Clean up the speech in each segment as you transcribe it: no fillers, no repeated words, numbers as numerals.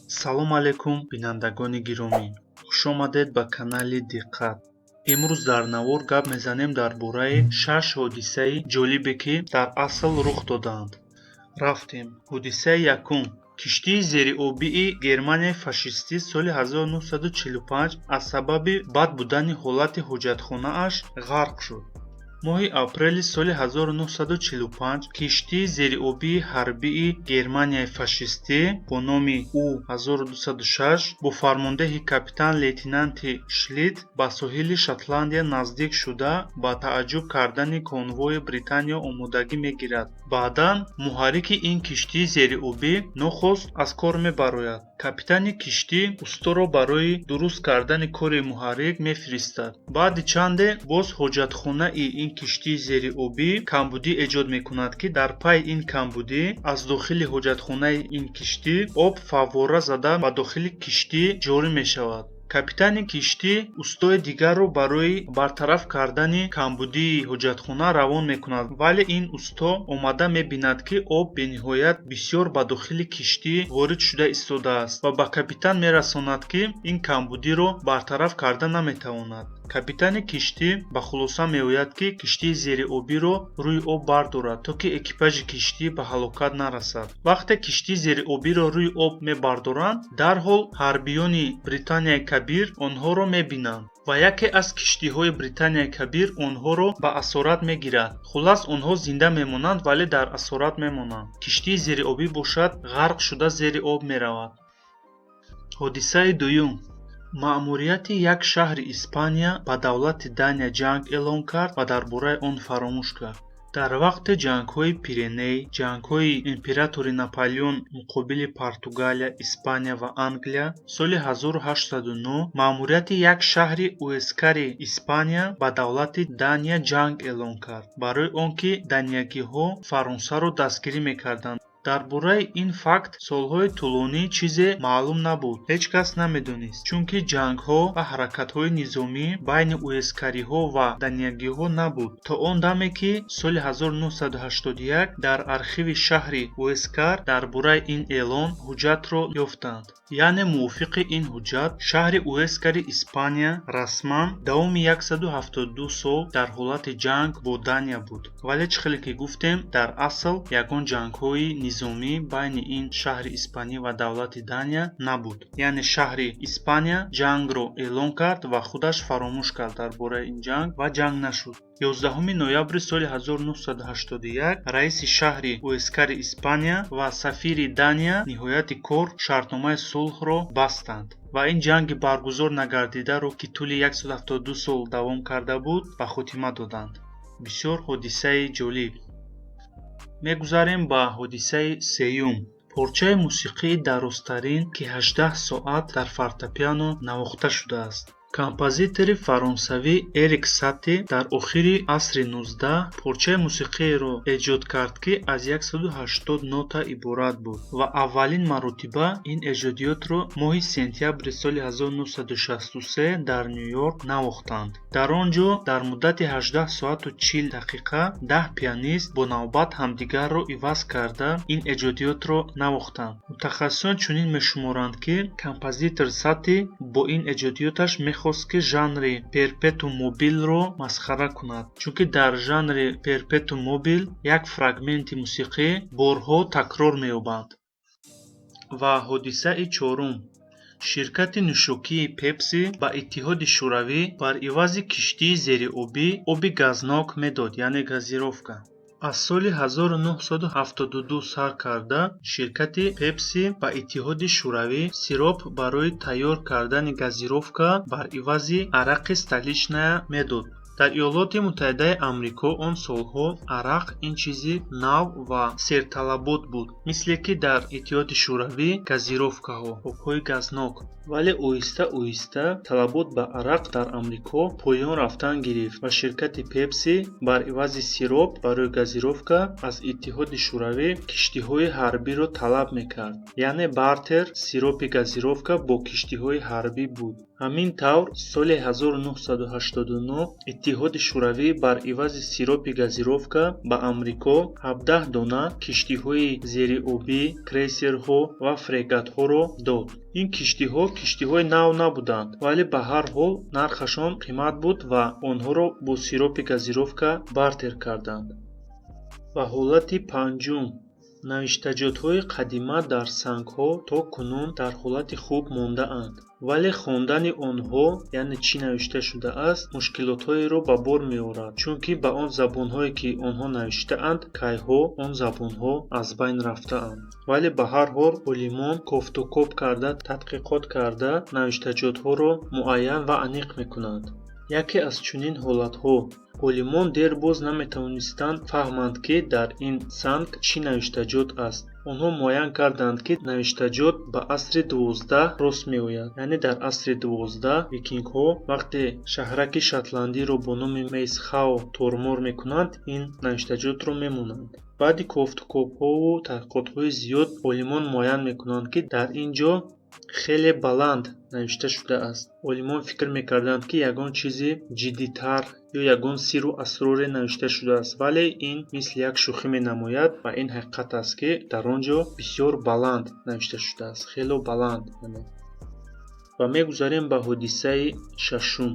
Салом алайкум, бинандагони гиромӣ! Хушомадед ба канали «Диққат». Имрӯз дар навор гап мезанем дар бораи шаш ҳодисаи ҷолибе, ки дар асл рух додаанд. Рафтем. Ҳодисаи якум: киштии зериобии Германияи фашистӣ соли 1945 аз сабаби бад будани ҳолати ҳоҷатхонааш ғарқ шуд. Моҳи апрели соли 1945 киштии зериобии ҳарбии Германияи фашистӣ бо номи У-1206 бо фармондеҳи капитан-лейтенанти Шлитт ба соҳили Шотландия наздик шуда, ба тааҷҷуб кардани конвойи Британия омодагӣ мегирад. Баъдан муҳаррики ин киштии зериобӣ нохост аз кор мебарояд. Капитани киштӣ усторо барои дуруст кардани кори муҳаррик мефиристад. Баъди чанде боз ҳоҷатхонаи ин киштии зериобӣ камбудӣ эҷод мекунад, ки дар пайи ин камбудӣ аз дохили ҳоҷатхонаи ин киштӣ об фаввора зада ба дохили киштӣ ҷорӣ мешавад. Капитани киштӣ устои дигарро барои бартараф кардани камбудии ҳоҷатхона равон мекунад, вале ин усто омада мебинад, ки об бениҳоят бисёр ба дохили киштӣ ворид шуда истодааст ва ба капитан мерасонад, ки ин камбудиро бартараф карда наметавонад. Капитани киштӣ ба хулоса меояд, ки киштии зериобиро рӯи об бардорад, то ки экипажи киштӣ ба ҳалокат нарасад. Вақте киштии зериобиро рӯи об мебардоранд, дарҳол ҳарбиёни Британияи Кабир онҳоро мебинанд ва яке аз киштиҳои Британияи Кабир онҳоро ба асорат мегирад. Хуллас, онҳо зинда мемонанд, вале дар асорат мемонанд. Киштии зериобӣ бошад, ғарқ шуда, зери об меравад. Ҳодисаи дуюм: маъмурияти як шаҳри Испания ба давлати Дания ҷанг эълон кард ва дар бораи он фаромӯш кард. Дар вақти ҷангҳои Пиреней, ҷангҳои императори Наполеон муқобили Португалия, Испания ва Англия, соли 1809 маъмурияти як шаҳри Уэскари Испания ба давлати Дания ҷанг эълон кард, барои он ки даниягиҳо Фаронсаро дастгирӣ мекарданд. Дар бораи ин факт солҳои тӯлонӣ чизе маълум набуд, ҳеҷ кас намедонист, чунки ҷангҳо ва ҳаракатҳои низомӣ байни уэскариҳо ва даниягиҳо набуд, то он даме, ки соли 1981 дар архиви шаҳри Уэскар дар бораи ин эълон ҳуҷҷатро ёфтанд. Яъне мувофиқи ин ҳуҷҷат шаҳри Уэскари Испания расман давоми 172 сол дар ҳолати ҷанг бо Дания буд. Вале чӣ хеле ки гуфтем, дар асл ягон ҷангҳои низомӣ байни ин шаҳри испанӣ ва давлати Дания набуд. Яъне шаҳри Испания ҷангро эълон кард ва худаш фаромӯш кард дар бораи ин ҷанг ва ҷанг нашуд. 11 ноябри соли 1981 раиси шаҳри Уэскари Испания ва сафири Дания ниҳояти кор шартномаи сулҳро бастанд ва ин ҷанги баргузор нагардидаро, ки тӯли 172 сол давом карда буд, ба хотима доданд. Бисёр ҳодисаи ҷолиб. Мегузарем ба ҳодисаи сеюм: порчаи мусиқии дарозтарин, ки 18 соат дар фортепиано навохта шудааст. Композитори фаронсавӣ Эрик Сати дар охири асри 19 порчаи мусиқиеро эҷод кард, ки аз 180 нота иборат буд ва аввалин маротиба ин эҷодиётро моҳи сентябри соли 1963 дар Ню-Йорк навохтанд. Дар он ҷо дар муддати 18 соату 40 дақиқа 10 пианист бо навбат ҳамдигарро иваз карда, ин эҷодиётро навохтанд. Мутахассисон чунин мешуморанд, ки композитор Сати бо ин эҷодиёташ мехост, ки жанри перпетуум мобилро масхара кунад, чунки дар жанри перпетуум мобил як фрагменти мусиқӣ борҳо такрор меёбад. Ва ҳодисаи чорум: ширкати нӯшокии Пепси ба Иттиҳоди Шӯравӣ бар ивази киштии зериобӣ оби газнок медод, яъне газировка. Аз соли 1972 сар карда ширкати Пепси ба Иттиҳоди Шӯравӣ сироп барои тайёр кардани газировка бар ивази арақи Столичная медод. Дар Иёлоти Муттаҳидаи Амрико он солҳо арақ ин чизи нав ва серталабот буд, мисле ки дар Иттиҳоди Шӯравӣ газировкаҳо, обҳои газнок. Вале оҳиста оҳиста талабот ба арақ дар Амрико поён рафтан гирифт ва ширкати Пепси бар ивази сироп барои газировка аз Иттиҳоди Шӯравӣ киштиҳои ҳарбиро талаб мекард, яъне бартер сиропи газировка бо киштиҳои ҳарбӣ буд. Ҳамин тавр, соли 1989 Иттиҳоди Шӯравӣ бар ивази сиропи газировка ба Амрико 17 дона киштиҳои зериобӣ, крейсерҳо ва фрегатҳоро дод. Ин киштиҳо киштиҳои нав набуданд, вале ба ҳар ҳол нархашон қимат буд ва онҳоро бо сиропи газировка бартер карданд. Ва ҳолати панҷум: навиштаҷотҳои қадима дар сангҳо то кунун дар ҳолати хуб мондаанд, вале хондани онҳо, яъне чӣ навишта шудааст, мушкилотҳоеро ба бор меорад, чунки ба он забонҳое, ки онҳо навиштаанд, кайҳо он забонҳо аз байн рафтаанд. Вале ба ҳар ҳол олимон кофтукоб карда, тадқиқот карда, навиштаҷотҳоро муайян ва аниқ мекунанд. Яке аз чунин ҳолатҳо: олимон дербоз наметавонистанд фаҳманд, ки дар ин санг чӣ навиштаҷот аст. Онҳо муайян карданд, ки навиштаҷот ба асри 12 рост меояд, яъне дар асри 12 викингҳо вақте шаҳраки шотландиро бо номи Мейсхао тормор мекунанд, ин навиштаҷотро мемонанд. Баъди кофтукобҳову таҳқиқотҳои зиёд олимон муайян мекунанд, ки дар ин ҷо хеле баланд навишта шудааст. Олимон фикр мекарданд, ки ягон чизи ҷиддитар ё ягон сирру асроре навишта шудааст, вале ин мисли як шӯхӣ менамояд ва ин ҳақиқат аст, ки дар он ҷо бисёр баланд навишта шудааст, хело баланд. Ва мегузарем ба ҳодисаи шашум: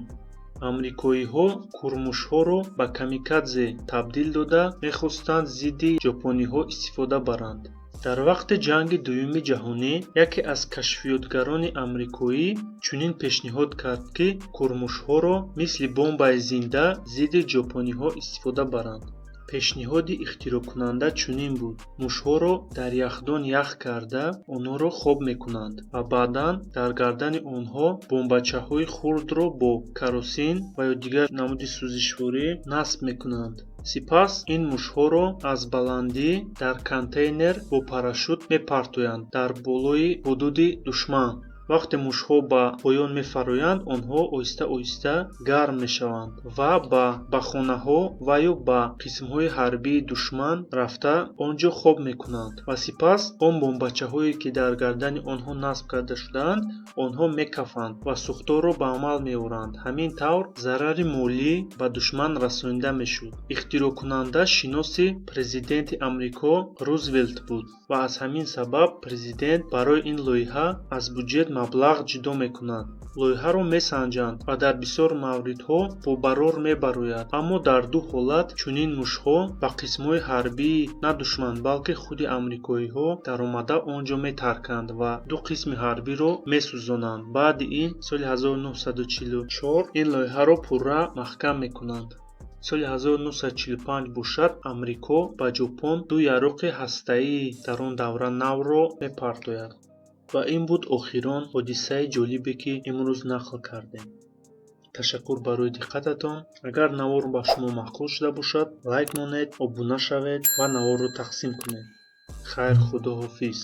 амрикоиҳо курмушҳоро ба камикадзе табдил дода, мехостанд зидди ҷопониҳо истифода баранд. Дар вақти Ҷанги Дуюми Ҷаҳонӣ яке аз кашфиётгарони амрикоӣ чунин пешниҳод кард, ки курмушҳоро мисли бомбаи зинда зидди ҷопониҳо истифода баранд. Пешниҳоди ихтироъкунанда чунин буд: мушҳоро дар яхдон ях карда, онҳоро хоб мекунанд ва баъдан дар гардани онҳо бомбачаҳои хурдро бо каросин ва ё дигар намуди сӯзишворӣ насб мекунанд. Сипас ин мушҳоро аз баландӣ дар контейнер бо парашют мепартоянд дар болои ҳудуди душман. Вақте мушҳо ба поён мефароянд, онҳо оҳиста оҳиста гарм мешаванд ва ба хонаҳо ва ё ба қисмҳои ҳарбии душман рафта, он ҷо хоб мекунанд ва сипас он бомбачаҳое, ки дар гардани онҳо насб карда шудаанд, онҳо мекафанд ва сӯхторро ба амал меоранд. Ҳамин тавр зарари молӣ ба душман расонида мешуд. Ихтироъкунанда шиноси президенти Амрико Рузвелт буд ва аз ҳамин сабаб президент барои ин лоиҳа аз буҷет маблағ ҷудо мекунад. Лоиҳаро месанҷанд ва дар бисёр мавридҳо бо барор мебарояд, аммо дар ду ҳолат чунин мушҳо ба қисмҳои ҳарбии на душман, балки худи амрикоиҳо даромада, он ҷо метарканд ва ду қисми ҳарбиро месӯзонанд. Баъди ин соли 1944 ин лоиҳаро пурра маҳкам мекунанд. Соли 1945 бошад, Амрико ба Ҷопон ду яроқи ҳастаии дар он давра навро мепартояд. Ва ин буд охирон ҳодисаи ҷолибе, ки имрӯз нақл кардем. Ташаккур барои диққататон. Агар навор ба шумо маъқул шуда бошад, лайк монед, обуна шавед ва наворро тақсим кунед. Хайр, худоҳофиз.